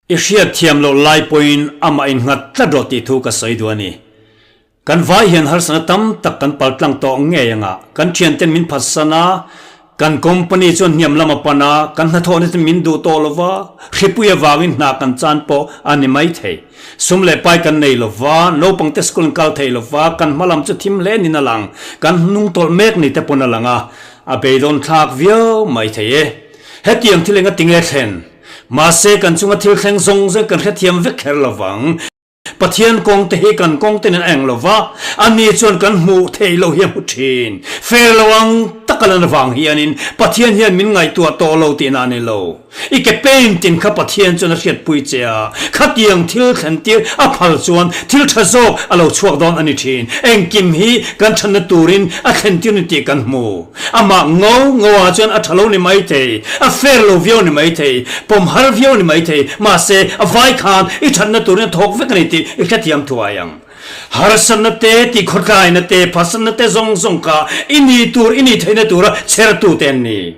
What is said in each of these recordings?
I hriat thiam loh lai pawhin amah innghat tlat rawh tih thu ka sawi duh a ni. Kan vai hian harsatna tam tak kan paltlang tawh ngei anga kan thianten min phatsan a, kan company chuan hniam lam a pan a, kan hnathawhna chu min duh tawh lova, hripui avangin hna kan chan pawh a ni mai thei. Sum leh pai kan nei lova, naupangte school an kal thei lova, kan hma lam chu thim hle niin a lang, kan hnung tawlh mek ni te pawn a lang a, a beidawn thlak viau mai thei e. Hetiang thil enga tinge thlen? Mahse kan chunga thil thleng zawng zawng kan hrethiam vek kher lovang. Pathian kawng te hi kan kawng te nen a eng lo va, ani chuan kan hmuh theih loh hi a hmu thin. Fair lo ang tak a lan avang hianin Pathian hian min ngaihtuah tawh lo tihna a ni lo. I ke painting kha Pathian chuan a hriatpui che a, khatiang thil thlen tir a phal chuan thil tha zawk a lo chhuak dawn a ni thin. Engkim hi kan thatna turin a thlen tir ni tih kan hmu. Amah ngo ngo ah chuan a tha lo ni mai thei, a fair lo viau ni mai thei, pawm har viau ni mai thei, mahse a vai khan i thatna turin a thawk vek a ni tih i hrethiam thuai ang. Harsatna te, tikhawtlaina te, phatsanna te zawng zawng kha i ni tur, i ni theihna tura chhertu te an ni.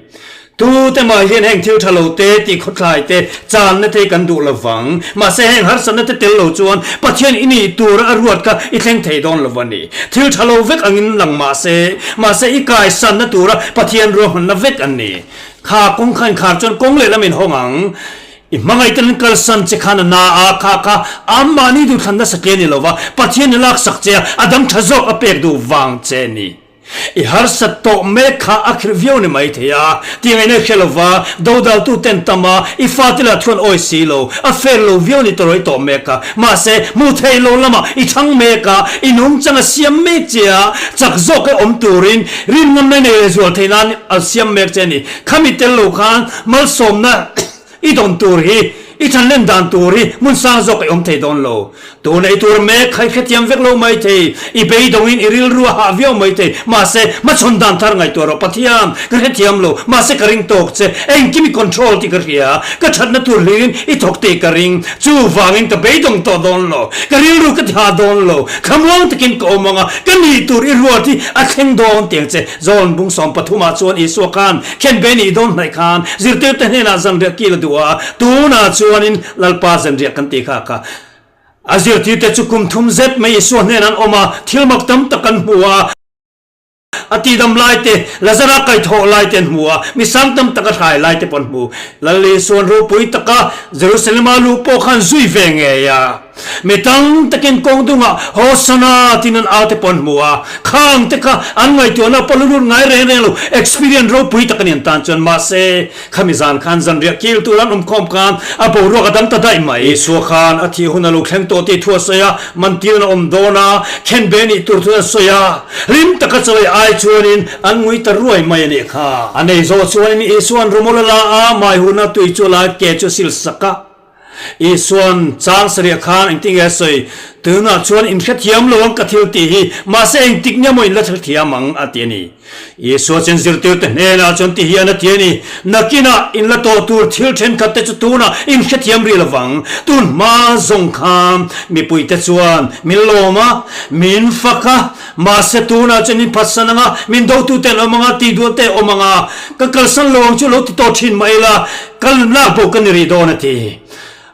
Tu te mah hian heng thil tha lo te, tih khawthlai te, channa te hi kan duh lo vang. Mahse heng harsatna te tel lo chuan Pathian i nih tura a ruat kha i thleng thei dawn lo a ni. Thil tha lo vek angin lang mahse, mahse i kaisanna tura Pathian ruahmanna vek an ni. Kha kawng kha inkhar chuan kawng lehlam in hawng ang. I hmangaihten an kalsan che khan a na a, kha kha amahni duhthlanna satliah ni lo va, Pathian i laksak che a, a dang tha zawk a pek duh vang che a ni. I harsat tawh mek kha a khirh viau ni mai thei a, ti ngaihna i hre lo va, dodaltu ten tam a, i fate lah thuan awi si lo, a fair lo viau ni tawrh i tawh mek a, mahse hmuh theih lo lamah i chhang mek a, i nungchang a siam mek che a, chak zawk e awm turin rinngam na i nei leh zual theih nan a siam mek che a ni. Khami tel lo khan malsawmna I dawn tur hi, i thanlen dan tur hi hmun sang zawk i awm thei dawn lo. Tuna i tur mek kha i hrethiam vek lo mai thei, i beidawngin i rilru a hah viau mai thei. Mahse, hmachhawn dan thar ngaihtuah rawh Pathian, ka hrethiam lo, mahse ka ring tawk che, engkim i control tih ka hria, ka thatna tur hlirin i thawk tih ka ring, chuvangin ka beidawng tawh dawn lo, ka rilru ka ti hah dawn lo, thlamuang takin ka awm ang a, ka nih tur i ruat hi a thleng dawn tiang che. John bung 13 ah chuan Isua khan Khenbe nih dawn hnaih khan zirtirte hnenah zanriah kil a duh a, tunah chuanin Lalpa zanriah kan tih kha kha. A zirtirte chu kum thum zet mai Isua hnenah an awm a, thil mak tam tak an hmu a, a tihdam lai te, Lazara kaihthawh lai te an hmu a, mi sang tam tak a hrai lai te pawh an hmu. Lal Isuan ropui taka Jerusalem-a luh pawh khan zui ve ngei a. Mi tam takin kawng dungah Hosanna tiin an au te pawh an hmu a, khang te kha an ngaihtuahna pawh lut ngai reng reng lo, experience ropui tak a ni an tan chuan. Mahse, khami zan khan zanriah kil tur an awmkhawm khan a boruak a dang ta daih mai. Isua khan a thih hun a lo thleng tawh tih thu a sawi a, mantir an awm dawn a, khenbe nih tur chu an sawi a, hlim taka chawi ai chuanin an ngui ta ruai mai a nih kha. A nei zawh chuanin Isua'n rumol a la a, maihuna tui chu a la a, ke chu a sil sak a. Isua'n chang sarih khan engtin nge a sawi? Tunah chuan in hrethiam lo ang ka thil tih hi, mahse engtik nge maw in la hrethiam ang a ti a ni. Isua chuan zirtirte hnenah chuan ti hian a ti a ni, Nakinah in la tawh tur thil thenkhat te chu tunah in hrethiam rih lovang. Tun hma zawng khan mipuite chuan min lawm a, min fak a, mahse tunah chuan min phatsan ang a, min dotute an awm ang a, tihduah te awm ang a, ka kalsan lo ang chu lo ti tawh thin mah ila, Kal lak pawh ka ni rih dawn a ti.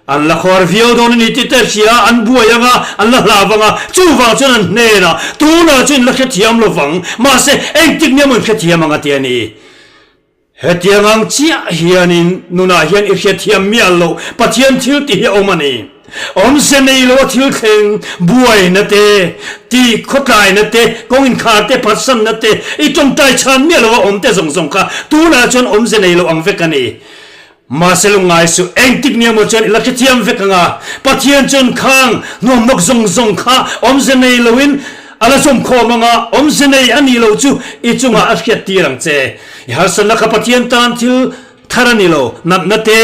An la khawr viau dawn a ni tih te hria an buai ang a, an la hlav ang a, chuvang chuan an hnen a, tunah chuan in la hrethiam lo vang, mahse engtik nia maw in hrethiam ang a ti a ni. Hetiang ang chiah hianin nunah hian i hrethiam miah loh Pathian thil tih hi a awm a ni. Awmze nei lo a thil thleng, buaina te, tih khawtlaina te, kawng inkhar te, phatsanna te, i tawngtai chhan miah lo a awm te zawng zawng kha tunah chuan awmze nei lo ang vek a ni. Mahse lungngai suh, engtik nia maw chuan i la hrethiam vek ang a, Pathian chuan khang hnuamnawk zawng zawng kha awmze nei loin a la zawmkhawm ang a, awmze nei a nih loh chu i chungah a hriattir ang che. I harsatna kha Pathian tan thil thar a ni lo, natna te,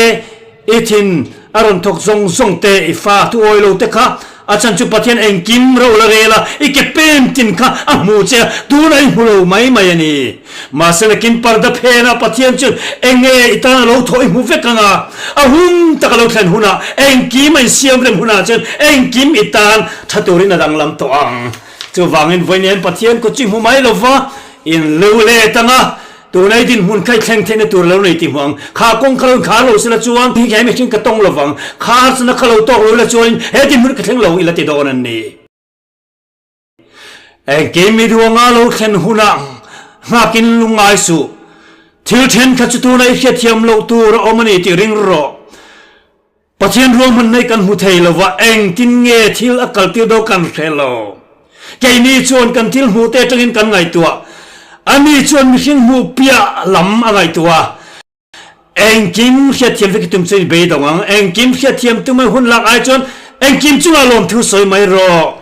I thin a rawn thawk zawng zawng te, i fa thu awi lo te kha a chhan chu Pathian engkim ro la rel a, i ke pen tin kha a hmu che a, tunah i hmu lo mai mai a ni. Mahse nakin parda phenah Pathian chuan enge i tan a lo thawh i hmu vek ang a, a hun tak a lo thlen hunah, engkim a insiam rem hunah chuan engkim i tan tha turin a danglam tawh ang. Chuvangin vawiin Pathian kut chu i hmu mai lo va, in lu let ang a. Tuna i dinhmun kha i thleng theihna tur lo nei tih hmu ang. Kha kawng kha lo inkhar lo sela chuan hi he mihring ka tawng lovang. Kha harsatna kha lo tawk lo ila chuanin he dinhmun ka thleng lo ila ti dawn an ni. Engkim i duanga lo thlen hunah nghakin lungngai suh. Thil thenkhat chu tuna i hriatthiam loh tur a awm a ni tih ring rawh. Pathian ruahmanna hi kan hmu thei lo va, engtin nge thil a kaltir dawn kan hre lo. Keini chuan kan thil hmuh te atangin kan ngaihtuah. Ani chuan mihring hmuh piah lam a ngaihtuah a. Engkim hriatthiam vek i tum chuan i beidawng ang. Engkim hriatthiam tum a hun lak ai chuan engkim chungah lawmthu sawi mai rawh.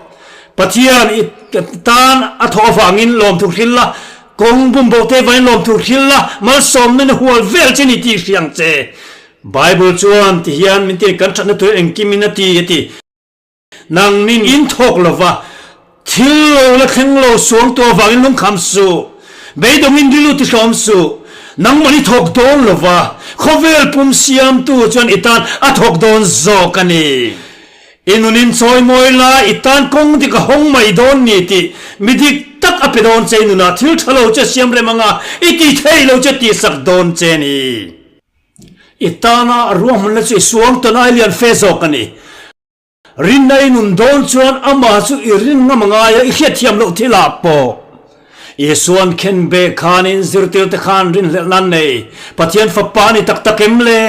Pathian i tan a thawh avangin lawmthu hril la, kawng bumboh te vangin lawmthu hril la, malsawmna in a hual vel che ni tih hria ang che. Bible chuan ti hian min ti kan thatna tur engkim in a ti a ti. Nang nin in thawk lova, thil lo la thleng lo suang tu avangin lungkham suh, beidawng in rilru ti hlawm suh, nangmah i thawk dawn lova, khawvel pum siamtu chuan i tan a thawk dawn zawk a ni. I nun in chawimawi la, i tan kawng dik a hawng mai dawn ni tih mi dik tak a pe dawn che i nunah thil tha lo che siam rem anga i ti thei lo che tihsak dawn che ni. I tana ruahmanna chu i suang tawn ai lian fe zawk a ni. Rinna i nun dawn chuan amah chu i rin ngam a ngai a, i hriatthiam loh thil ah pawh. Isuan khenbeh khanin zirtirte khan rinhlelhna an nei, Pathian fapa a ni tak tak em le?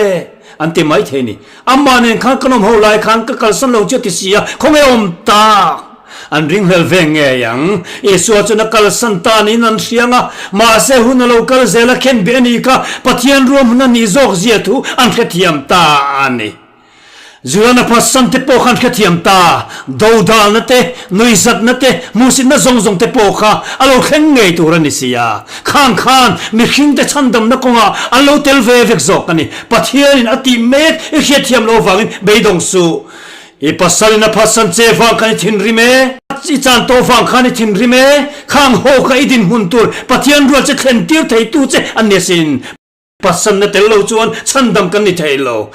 an ti mai thei a ni. Amah nen khan kan awm ho lai khan ka kalsan lo chu a ti si a, khawnge awm tak? An ringhlel ve ngei ang. Isua chuan a kalsan ta niin an hriang a, mahse hun a lo kal zel a khen beh a ni kha Pathian ruahman a nih zawk zia thu an hrethiam ta a ni. Juliana phatsan te pawh kha an hrethiam ta. Dodalna te, nuihzatna te, hmuhsitna zawng zawng te pawh kha a lo thleng ngei tur a ni si a. Khang khan mihringte chhandamna kawngah an lo tel ve vek zawk a ni. Pathianin a tih mek i hriatthiam loh avangin beidawng suh. I pasalin a phatsan che vang khan i thinrim e. I chan tawh vang khan i thinrim e. Khang ho kha i dinhmun tur Pathian rual che thlen tir thei tu che an ni asin. Phatsanna tel lo chuan chhandam kan ni thei lo.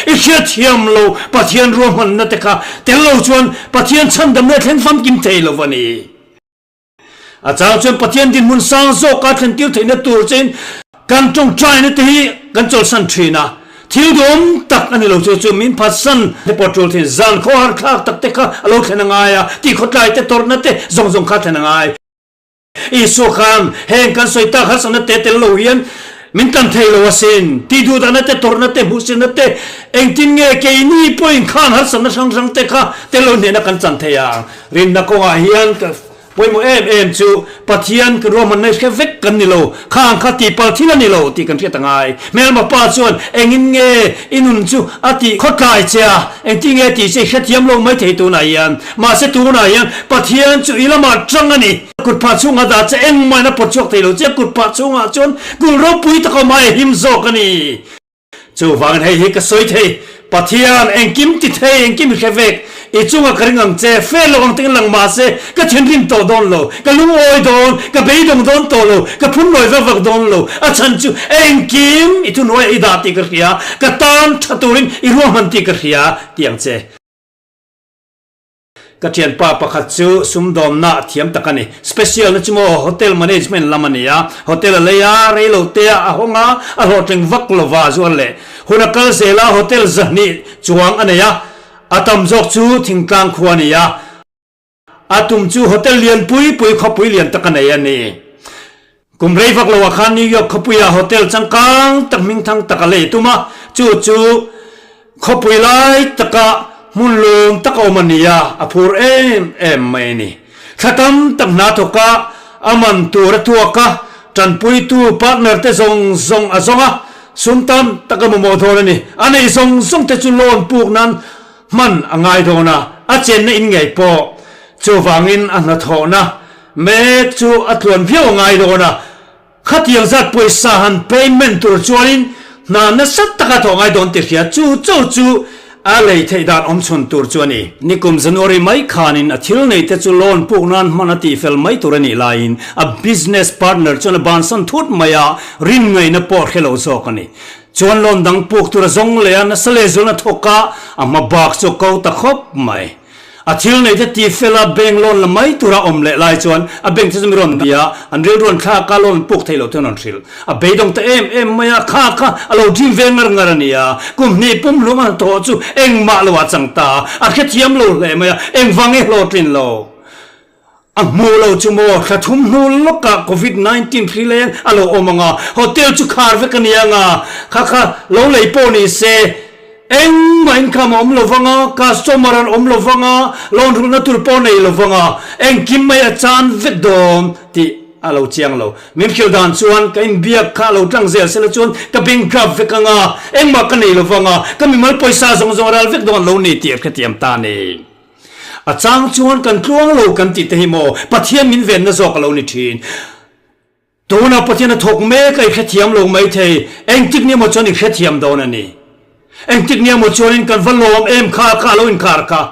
I hriatthiam lo Pathian ruahmanna te kha tel lo chuan Pathian chhandamna i thleng famkim thei lo a ni. A chang chuan Pathian dinhmun sang zawka thlentir theihna tur chein kan tawngtaina te hi kan chawlhsan thin a, thil duhawm tak a ni lo chu chu min phatsan te pawh tul thin, zan khawhar thlak tak te kha a lo thlen a ngai a, tih khawtlai te tawrhna te zawng zawng kha a thlen a ngai. Isua khan heng kan sawi tak harsatna te tel lo hian min tlan thei lo asin, tih duhdahna te tawrhna te hmuhsirna te engtin nge keini pawhin khan harsatna hrang hrang te kha tel lo hnehna kan chan thei ang. Rinna kawngah hian ka pawimawh em em chu Pathian kan ruahmanna hi hre vek kan ni lo, kha ang kha tihpalh thil a ni lo tih kan hriat a ngai. Hmelma pa chuan engin nge i nun chu a tih khawtlai che a, engtin nge tih che i hrethiam lo mai thei tunah hian. Mahse tunah hian Pathian chu i lamah tang a ni. Kutphah chhungah dah che engmah in a pawt chhuak thei lo che, kutphah chhungah chuan kulh ropui tak awm ai a him zawk a ni. Chuvangin hei hi ka sawi thei, Pathian, engkim ti thei, engkim i hre vek, i chungah ka ring ang che, fel lo ang tengin lang mah se, ka thinrim tawh dawn lo, ka lungawi dawn, ka beidawng dawn tawh lo, ka phunnawi vak vak dawn lo, a chhan chu engkim i thuhnuaiah i dah tih ka hria, ka tan tha turin i ruahman tih ka hria, ti ang che. Ka thianpa pakhat chu sumdawmna thiam tak a ni. Special na chu maw hotel management lam a ni a, hotel a lei a, reilo te a hawng a, a hlawhtling vak lova a zuar leh. Hun a kal zel a, hotel 200 chuang a nei a, a tam zawk chu thingtlang khua a ni a, a tum chu hotel lian pui pui khawpui lian tak a nei a ni. Kum rei vak loah khan New York khawpuiah hotel changkang tak hmingthang tak a lei tum a, chu chu khawpui lai taka hmun lawm tak a awm a ni a, a phur em em mai a ni. Thla tam tak hna thawk a, a man tur a tuak a, tanpuitu partner te zawng zawng a zawng a, sum tam tak a mamawh dawn a ni. A neih zawng zawng te chu loan puk nan hman a ngai dawn a, a chenna in ngei pawh. Chuvangin a hnathawhna Mek chu a tluan viau a ngai dawn a, khatiang zat pawisa han payment tur chuanin hna nasa taka thawh ngai dawn tih hria chu cho chu a lei theih dan awm chhun tur chu a ni. Nikum January mai khanin a thil nei te chu loan puk nan hman a tihfel mai tur a nih laiin a business partner chuan a bansan thut mai a, rin ngaihna pawh hre lo zawk a ni. Chuan loan dang puk tur a zawng leh a, nasa lehzualna thawk a, a hma bak chu a ko ta khawp mai. A thil neih te ti fel a, bank loan la mai tura awm leh lai chuan a bank te chu mi rawn bia a, an rilru an thlak a, loan an puk theih loh te an rawn hrilh. A beidawng ta em em mai a, kha kha a lo dream ve ngar ngar a ni a, kum hnih pum hlum a hnathawh chu engmah lo ah chang ta a, a hrethiam lo hle mai a, engvang nge hlawhtlin lo? A hmuh lo chu maw, thla thum hnu lawkah Covid 19 hri leng a lo awm ang a, hotel chu khar vek a ni ang a, kha kha lo lei pawh ni se, engmah income a awm lo vang a, customer an awm lo vang a, loan rulhna tur pawh nei lo vang a, engkim mai a chan vek dawn tih a lo chiang lo. Min hrilh dan chuan ka inbiak kha a lo tlang zel sela chuan ka bankrupt vek ang a, engmah ka nei lo vang a, ka mimal pawisa zawng zawng a ral vek dawn lo ni tih a hrethiam ta a ni. A chang chuan kan tluang lo kan tih te hi maw Pathian min venna zawk a lo ni thin. Tunah Pathian a thawk mek a i hrethiam lo mai thei, engtik nia maw chuan i hrethiam dawn a ni. Engtik nia maw chuanin kan va lawm em kha kha a lo inkhar kha.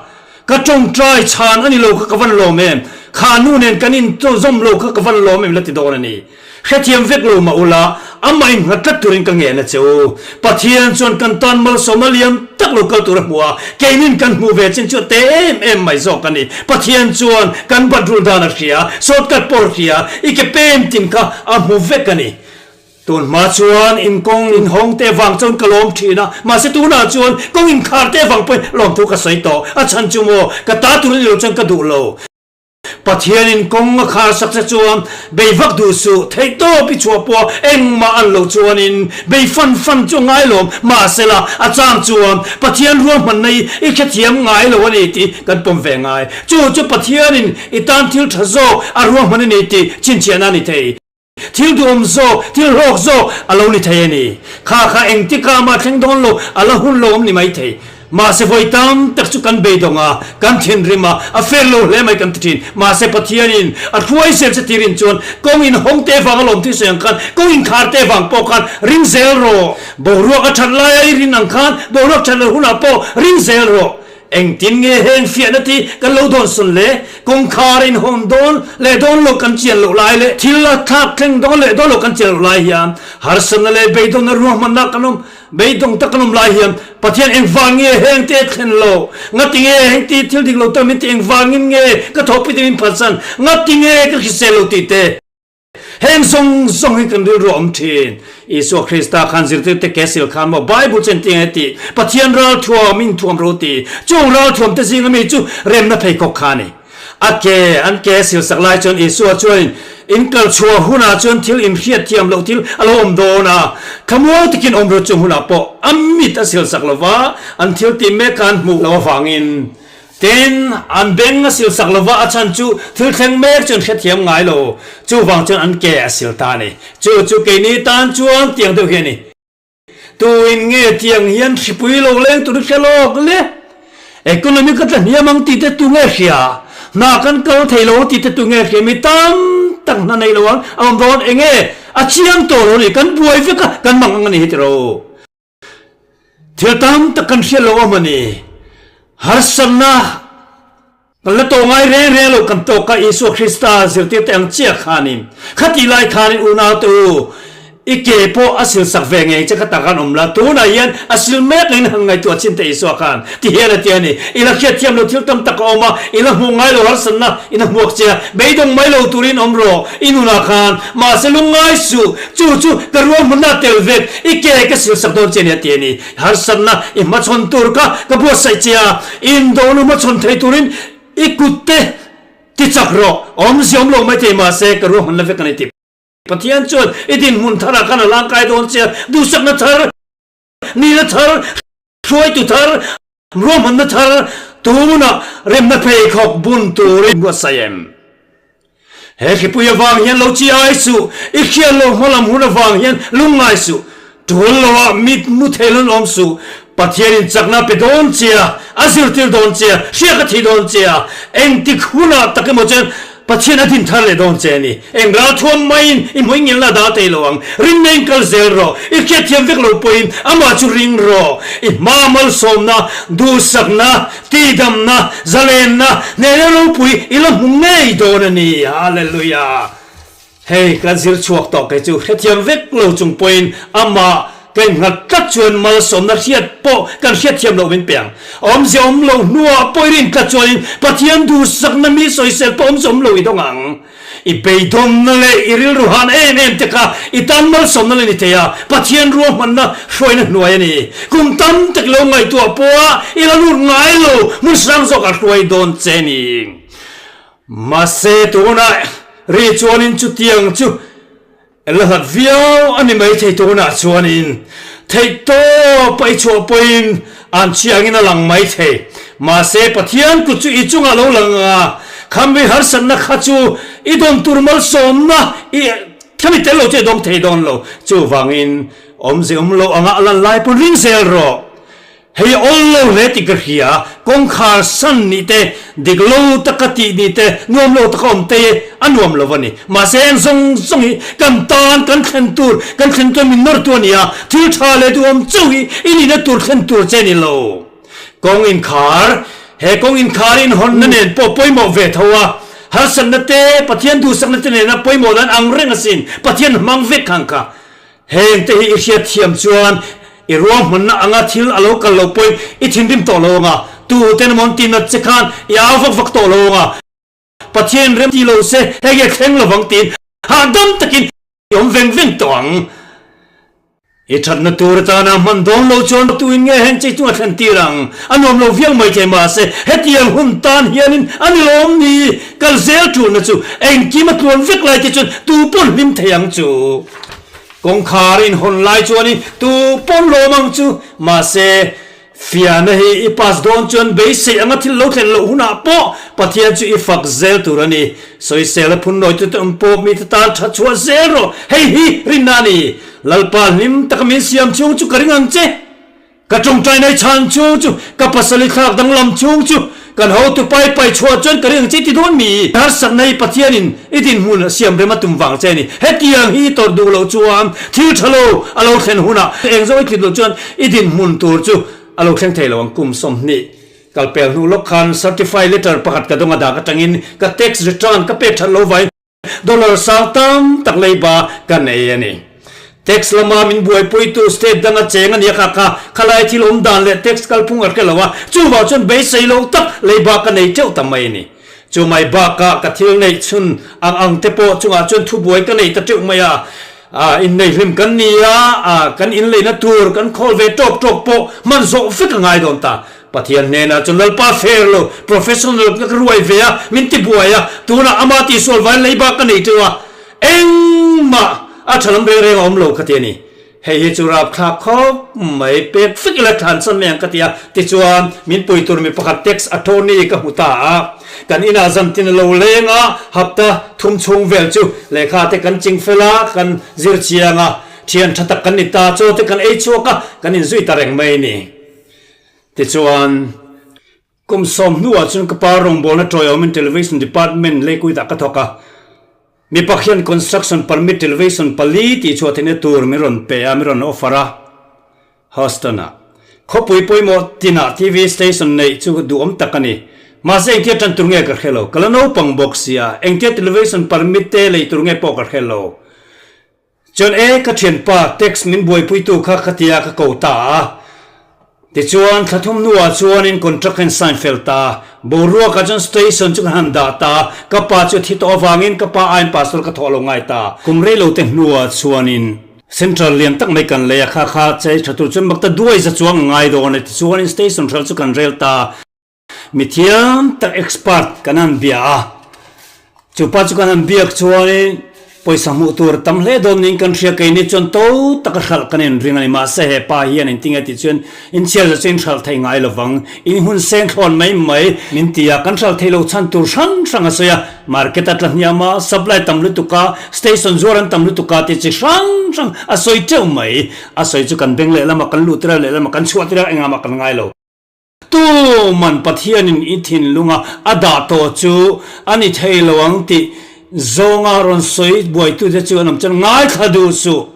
Ka tawngtai chhan a ni lo kha ka van lawm em, kha nu nen kan inzawm lo kha ka van lawm em la ti dawn a ni. Hrethiam vek lo mah ula, amah innghat tlat turin ka ngen a che u. Pathian chuan kan tan malsawmna liam tak lo kal tur a hmu a, keinin kan hmuh ve chin chu a te em em mai zawk a ni. Pathian chuan kan bat rul dan a hria, shortcut pawh a hria, i ke pem tin kha a hmu vek a ni. Tun hma chuan in kawng inhawng te vang chuan ka lawm thin a, mahse tunah chuan kawng inkhar te vang pawhin lawmthu ka sawi tawh. A chhan chu maw, ka ta tur a ni lo chuan ka duh lo. Pathianin kawng a khar sak che chuan bei vak duh suh, theihtawp i chhuah pawh engmah an lo chuanin bei fan fan chu a ngai lawm. Mahsela, a chang chuan Pathian ruahmanna hi i hrethiam ngai lo a ni tih kan pawm ve ngai. Chu chu Pathianin i tan thil tha zawk a ruahman a ni tih chhinchhiahna a ni thei. Thil duhawm zawk, thil hlawk zawk a lo ni thei a ni. Kha kha engtikah mah thleng dawn lo, a la hun lo awm ni mai thei. Mahse vawi tam tak chu kan beidawng a, kan thinrim a, a fair lo hle mai kan ti thin. Mahse Pathianin a hruai zel che tirin chuan kawng inhawng te vang a lawm thil sawi ang khan, kawng inkhar te vang pawh khan ring zel rawh. Boruak a that laia i rin ang khan boruak that loh hunah pawh ring zel rawh. Engtin nge heng fiahna ti kan lo dawn sawn le? Kawngkhar inhawn dawn leh dawn lo kan chian loh lai leh thil a thlak thleng dawn leh dawn lo kan chian loh lai hian harsatna leh beidawnna ruahmanna kan awm beidawng tak kan awm lai hian Pathian engvang nge heng te thlen lo? Ngati nge heng ti thil dik lo tak min ti engvangin nge ka thawhpui te min phatsan? Ngati nge ka hrisel lo tih te? Heng zawng zawng hi kan rilru a awm thin. Isua Krista khan zirtirte ke sil khan maw Bible chu engtin nge tih? Pathian ralthuam in thuam ro ti. Chung ralthuam te zinga mi chu remna pheikhawk kha a ni. A ke an ke sil sak lai chuan Isua chuanin in kal chhuah hunah chuan thil inhriat thiam loh thil a lo awm dawn a, thlamuang takin awm ro chung hunah pawh a mit a sil sak lova, an thil tih mek kha an hmuh loh avangin Tin, an beng a silsak lova a chhan chu thil thleng mek chu an hrethiam ngai lo. Chuvang chuan an ke a sil ta a ni. Chu chu keini tan chuan tiang deuh hi a ni. Tuin nge tiang hian hripui lo leng tur i hre lawk le? Economy ka tla hniam ang tih te tu nge hria? Hna kan kal thei lo tih te tu nge hria? Mi tam tak hna nei lo ang a awm dawn. Enge a chiang tawh lo a ni. Kan buai vek a, kan mang ang a ni hi tiro. Thil tam tak kan hriat lo awm a ni. Harsatna kan la tawh ngai reng reng lo kan tawk a, Isua Krista zirtirte ang chiah khanin khatih lai khanin unaute u, i ke pawh a silsak ve ngei che kha tak an awm la, tunah hian a sil mek angin han ngaihtuah chin teh Isua khan ti hian a ti a ni. I la hriatthiam lo thil tam tak a awm a, i la hmuh ngai lo harsatna in a hmuak che a, beidawng mai lo turin awm rawh i nunah khan, mahse lungngai suh, chu chu ka ruahmanna a tel vek. I ke ka silsak dawn che nia ti a ni. Harsatna i hmachhawn tur kha ka buatsaih che a, i indawhna hmachhawn thei turin i kut te ti chak rawh. Awmzia awm lo mai thei mahse ka ruahmanna vek a ni tih Pathian chuan i dinhmun tharah khan a langkai dawn che a, duhsakna thar, nihna thar, hruaitu thar, Ruahmanna thar tunah remna pheikhawk bun turin buatsaih em? He hripui avang hian lo chi ai suh, i hriat loh hmalam hun avang hian lungngai suh, tul loah mit mu thei lun awm suh, Pathianin chakna pe dawn che a, a zirtir dawn che a, hriak a thi dawn che a, engtik hunah tak emaw chuan Pathian a din thar leh dawn che a ni. Eng ralthuam maiin i hmuingilna a dah thei lo ang. Rinna in kal zel rawh. I hriatthiam vek lo pawhin amah chu ring rawh. I hma malsawmna, duhsakna, tihdamna, zalenna, hnehna ropui i la hmu ngei dawn a ni. Hallelujah! Hei kan zir chhuak tawh kei chu hrethiam vek lo chung pawhin amah. Ka innghat tlat chuan malsawmna hriat pawh kan hriatthiam loh min pe ang. Awmzia awm lo hnuah pawh i rin tlat chuanin Pathian duhsakna mi sawisel pawh awmzia awm lo i dawng ang. I beidawnna leh i rilru han em em te kha i tan malsawmna la ni thei a, Pathian ruahmanna hruaina hnuai a ni. Kum tam tak i lo ngaihtuah pawha i la lut ngai lo, hmun hrang zawk a hruai dawn che ni. Mahse tunah ri chuanin chutiang chu La hlat viau a ni maithei tunah chuanin theihtawp a i chhuah pawhin an chiangin a lang maithei. Mahse Pathian kut chu i chungah lo lang a, khami harsatna kha chu i dawn tur malsawmna i khami tel lo chu i dawng thei dawn lo. Chuvangin awmze awm lo anga a lan lai pawn ring zel rawh. Hei awl lo hle tih ka hria, kawngkhar san nih te, dik lo taka tih nih te, nuam lo taka awm te a nuam lo a ni. Mahse eng zawng zawng hi kan tan kan thlen tur, kan thlen chuan min nawr tu a ni a, thil tha leh duhawm chauh hi i nihna tur thlen tur che a ni lo. Kawng inkhar, He kawng inkhar inhawnna nen pawh pawimawh ve tho a, harsatna te, Pathian duhsakna te nena pawimawh dan ang reng asin, Pathian hmang vek ang kha. Heng te hi i hriat thiam chuan i ruahmanna anga thil a lo kal lo pawhin i thinrim tawh lo anga, tu ten emaw an ti nat che khan i au vak vak tawh lo anga, Pathian rem ti lo se hei nge thleng lovang tiin hahdam takin i awm veng veng tawh ang. I thatna tur atana hman dawn lo chuan tuin nge heng chei chunga thlen tir ang? A nuam lo viau mai thei mahse hetiang hun tan hianin a ni lawm ni? Kal zel tulna chu engkim a tluan vek lai te chuan tu pawn hlim thei ang chu. Kawngkhar in hawn lai chuanin tu pawn lawm ang chu, mahse fiahna hi i pass dawn chuan beisei anga thil lo thlen loh hunah pawh Pathian chu i fak zel tur a ni. Sawisel a phun nawi tute awm pawh mite tan tha chhuah zel rawh, hei hi rinna a ni. Lalpa hlim taka min siam chhung chu ka ring ang che. Ka tawngtai nei chhan chhung chu ka pasal i thlak danglam chhung chu kan hotu pai pai chhuah chuan ka ring ang che ti dawn mi? Harsatna hi Pathianin i dinhmun a siam rem a tum vang che a ni. Hetiang hi i tawrh duh loh chuan thil tha lo a lo thlen hunah eng zawng i tlit loh chuan i dinhmun tur chu a lo thleng thei lo ang. Kum 20 kal pel hnu lawk khan certified letter pakhat ka dawng a dak atangin ka tax return ka pek that lo vangin Dollar sang tam tak leiba ka nei a ni. Tax lama min buaipuitu state danga cheng a nia kha kha khalai thil awm dan leh tax kalphung a hre lo a, chuvang chuan beisei lo tak leiba ka nei teuh ta mai a ni. Chu mai bakah ka thil neih chhun ang ang te pawh chungah chuan thubuai ka nei ta teuh mai a, innei hlim kan ni a, kan inleina tur kan khawl ve tawk tawk pawh hman zawh vek a ngai dawn ta. Pathian hnenah chuan Lalpa fair lo, professional ka ruai ve a, min ti buai a, tunah ama tihsual vain leiba ka nei teuh a, engmah a tha lam reng reng a awm lo ka ti a ni. Hei hi chu rapthlak khawp mai, pek vek ila thlan san mai ang ka ti a, tichuan min pui tur mi pakhat tax attorney ka hmu ta a, kan inah zantin a lo leng a, hapta thum chhung vel chu lehkha te kan ching fel a, kan zir chiang a, thian tha tak kan ni ta, chaw te kan ei chhuak a, kan inzui ta reng mai a ni. Tichuan, kum sawm hnuah chuan ka pa rawngbawlna tawiawmin Television Department Lakewood-ah ka thawk a. Mipa hian Construction Permit Television pali tih chhuah theihna tur min rawn pe a, min rawn offer a. Houston-ah khawpui pawimawh tinah TV station neih chu duhawm tak a ni. Mahse engtia tan tur nge ka hre lo. Ka la naupang bawk sia, engtia Television Permit te lei tur nge pawh ka hre lo. Chuan e, ka thianpa tax min buaipuitu kha ka tia ka ko ta a. Tichuan thla thum hnuah chuanin contract kan sign fel ta a. Boruakah chuan station chu kan han dah ta a, ka pa chu a thi tawh avangin ka pa aiin pastor ka thawh lo ngai ta a. Kum rei lo te hnuah chuanin central lian tak mai kan lei a, kha kha chei tha tur chuan makta duai za chuang a ngai dawn e. Tichuanin station hral chu kan rel ta a. Mithiam tak expert kan han bia a, chu pa chu kan han biak chuanin pawisa hmuh tur tam hle dawn niin kan hria, keini chuan to taka hralh kan inring a ni, mahse he pa hian engtinge tih chuan inchhiar zet chu in hralh thei ngai lovang, in hun seng thlawn mai mai min ti a, kan hralh thei lo chhan tur hrang hrang a sawi a, market a tla hniam a, supply tam lutuk a, station zuar an tam lutuk a tih chi hrang hrang a sawi teuh mai, a sawi chu kan beng lehlamah kan luh tir a, lehlamah kan chhuah tir a, engah mah kan ngai lo. Tuman Pathianin i thinlunga a dah tawh chu a ni thei lo ang tih zawnga rawn sawi buaitute chu an awm chuan ngaithla duh suh.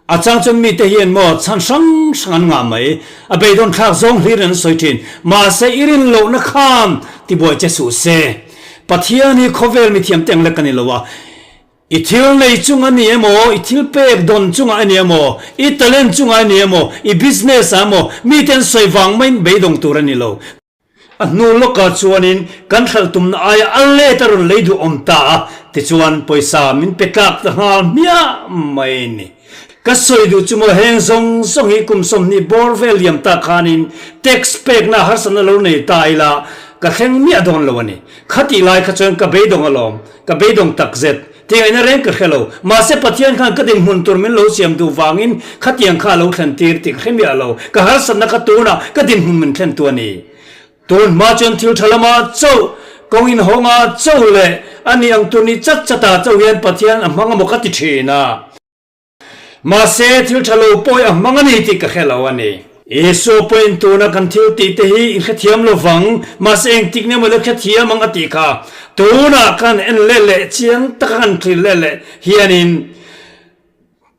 A chang chuan mite hian maw chhan hrang hrang an ngah mai, a beidawn thlak zawng hlirin an sawi thin. Mahse i rin lohna khan tibuai che suh se. Pathian hi khawvel mithiamte ang lek a ni lo a. I thil nei chung a ni emaw, i thil pek dawn chungah a ni emaw, i talent chungah a ni emaw, i business ah emaw, mite an sawi vang maiin beidawng tur a ni lo. A hnu lawkah chuanin kan hralh tumna aia a let a rawn lei duh awm ta a, tichuan pawisa min pe tlak ta nghal hmiah mai ni. Ka sawi duh chu maw heng zawng zawng hi kum 20 bawr vel liam ta khanin tax pekna harsatna lo nei ta ila ka thleng miah dawn lo a ni. Khatih lai kha chuan ka beidawng alawm, ka beidawng takzet. Tingaihna reng ka hre lo. Mahse Pathian khan ka dinhmun tur min lo siam duh vangin khatiang kha a lo thlen tir tih ka hre miah lo. Ka harsatna kha tunah ka dinhmun min thlen tu a ni. Tun hma chuan thil tha lama chauh, kawng inhawnga chauh leh a nih ang tur ni chat chatah chauh hian Pathian a hmang amaw ka ti thin a. Mahse, thil tha lo pawi a hmang a ni tih ka hre lo a ni. Isua pawhin tuna kan thil tih te hi in hrethiam lo vang, mahse engtik nge maw la hrethiam ang a tih kha. Tunah kan en leh leh chiang taka kan thlir leh leh hianin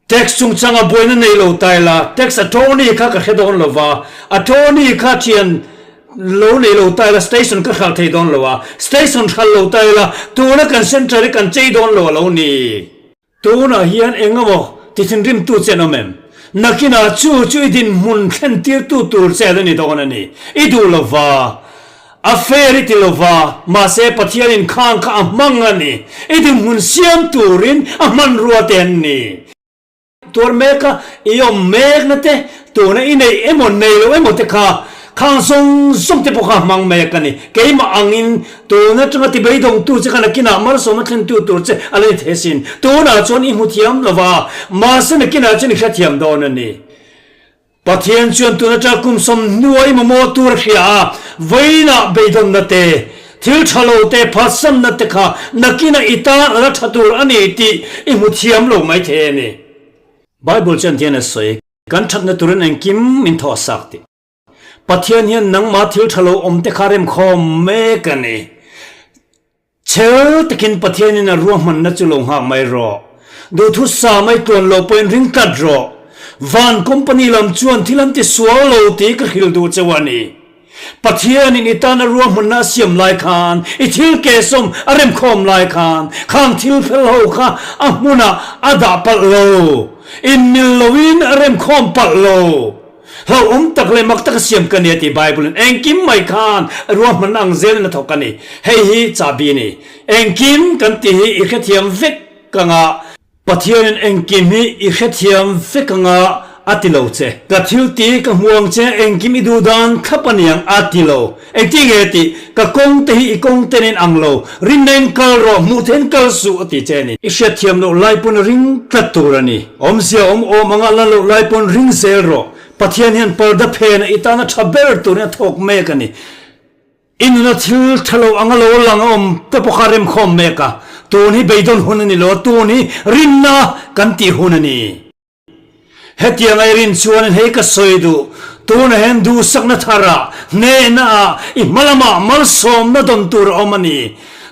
tax chungchanga buaina nei lo ta ila, tax attorney kha ka hre dawn lo va, attorney kha thian lo nei lo ta ila station ka hralh thei dawn lo a, station hralh lo ta ila tuna kan centre hi kan chei dawn lo a lo ni. Tunah hian eng emaw ti thinrimtu che an awm em? Nakinah chu chu i dinhmun thlentirtu tur che a ni dawn a ni. I duh lo va, a fair i ti lo va, mahse Pathianin khang kha a hmang a ni. I dinhmun siam turin a hmanrua te an ni. Tuar mek a, i awm mekna te, tuna i neih emaw nei lo emaw te kha Khang zawng zawng te pawh kha hmang mek a ni. Keimah angin tun atanga ti beidawngtu che kha nakinah malsawmna thlentu tur che a la ni thei asin. Tunah chuan i hmu thiam lo va, mahse nakinah chuan i hrethiam dawn a ni. Pathian chuan tun atanga kum 20 i mamawh tur a hria a, vawiinah beidawnna te, thil tha lo te, phatsanna te kha nakinah i tan a la tha tur a ni tih i hmu thiam lo maithei a ni. Bible chuan tihian a sawi, Kan thatna turin engkim min thawh sak tih. Pathian hian nangmah thil tha lo awm te kha remkhawm mek a ni. Chel takin Pathianin a ruahmanna chu lo nghak mai rawh. Duhthusam mai tluan lo pawhin ring tlat rawh. Van company lam chuan thil an ti sual lo tih ka hrilh duh cheu a ni. Pathianin i tana ruahmanna a siam lai khan, i thil kehsawm a remkhawm lai khan, khang thil fel ho kha a hmunah a dah palh lo. Inmil loin a remkhawm palh lo. Hlauhawm tak leh mak taka siam ka ni a ti Bible in engkim mai khan ruahmanna ang zelin a thawk a ni. Hei hi chahbi a ni. Engkim kan tih hi i hrethiam vek anga. Pathianin engkim hi i hrethiam vek anga a ti lo che. Ka thil ti ka hmu ang che engkim i duh dan thlap a niang a ti lo. Engti nge tih? Ka kawng te hi i kawng ten in ang lo. Rinna in kal rawh, hmuh theih in kal suh a ti che a ni. I hriatthiam loh lai pawn ring tlat tur a ni. Awmzia awm awm anga la loh lai pawn ring zel rawh. Pathian hian parda phena i tana tha ber turin a thawk mek a ni. I nuna thil tha lo anga lo lang a awm te pawh kha remkhawm mek a. Tun hi beidawn hun a ni lo, tun hi rinna kan tih hun a ni. Hetiang ai rin chuanin hei ka sawi duh, tunah hian duhsakna tharah, hnehnaah, i hma lamah malsawmna dawn tur a awm a ni.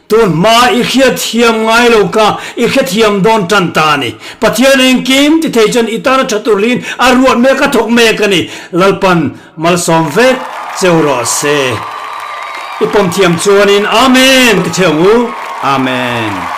Tun hma i hriatthiam ngai lo kha i hrethiam dawn tan ta a ni. Pathian engkim ti thei chuan i tana tha tur hliin a ruat mek a thawk mek a ni. Lalpan malsawm vek cheu rawh se. I pawm thiam chuanin Amen ti thei ang u. Amen.